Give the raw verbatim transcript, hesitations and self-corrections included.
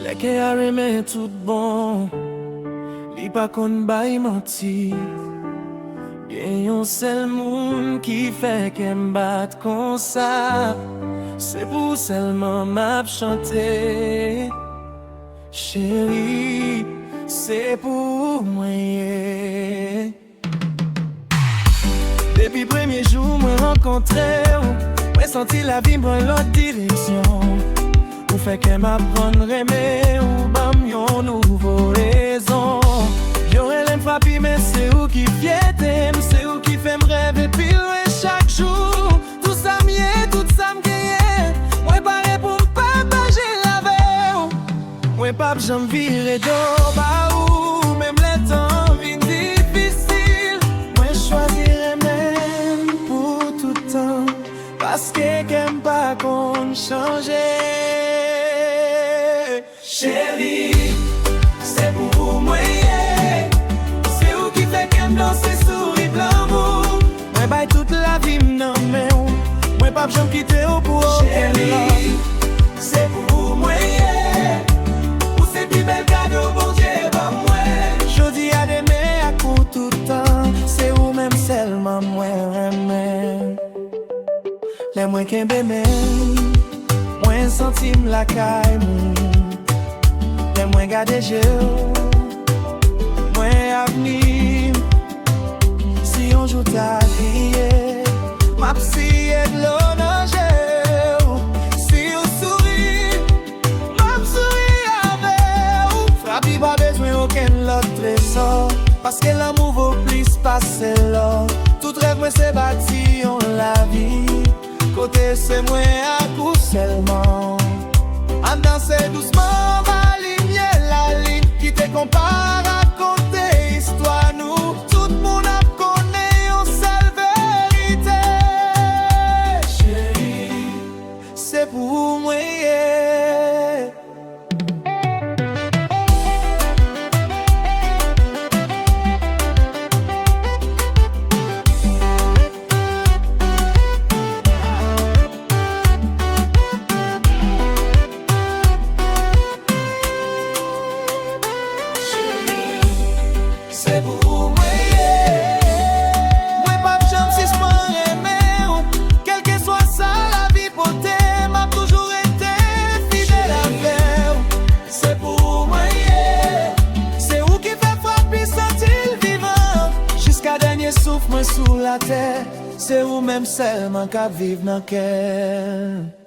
Lè kè a renmen tout bon, li pa konn bay manti. Gen yon sèl moun ki fè kè m bat konsa. Se pou ou sèlman m ap chante. Cheri, se pou ou mwen ye. Depi premye jou mwen rankontre w, mwen santi lavi m pran lòt direksyon. Ou fè kè m aprann renmen w, ban m yon nouvo rezon. Yo rele m Frapi, men se ou ki fyète m, se ou ki fè m rève pi lwen chak jou. Tout sa m ye, tout sa m genyen, mwen pare pou m pataje l avè w. Mwen p ap janm vire do ba ou, menm lè tan vin difisil. Mwen chwazi renmen n pou tout tan, paske kè m pa konn chanje. Cheri, se pou ou mwen ye. Se ou ki fè kè m danse sou ritm lanmou. Mwen bay tout lavi m nan men w. Mwen p ap janm kite w pou okenn lòt. Cheri, se pou ou mwen ye. Ou se pi bèl kado Bondye ban mwen. Jodi a, demen ak pou tout tan, se ou menm sèlman mwen renmen. Lè mwen kenbe men w, mwen santi m lakay mwen. Lè mwen gade je w, mwen avni m. Si yon jou ta kriye, m ap siye dlo nan je w. Si w souri, m ap souri avè w. Frapi pa bezwen okenn lòt trezò, paske lanmou vo plis pase lò. Tout rèv mwen se bati yon lavi kote se mwen ak ou sèlman. Ann danse dousman anba limyè lalin, kite konpa rakonte istwa nou. Tout moun ap konnen yon sèl verite. Cheri, se pou ou mwen ye. Se pou ou mwen ye. Mwen p ap janm sispann renmen w. Kèlkeswa sa lavi pote, m ap toujou rete fidèl avè w. Se pou ou mwen ye. Se ou ki fè Frapi santi l vivan. Jiska dènye souf mwen sou latè, se ou menm sèlman k ap viv nan kè m.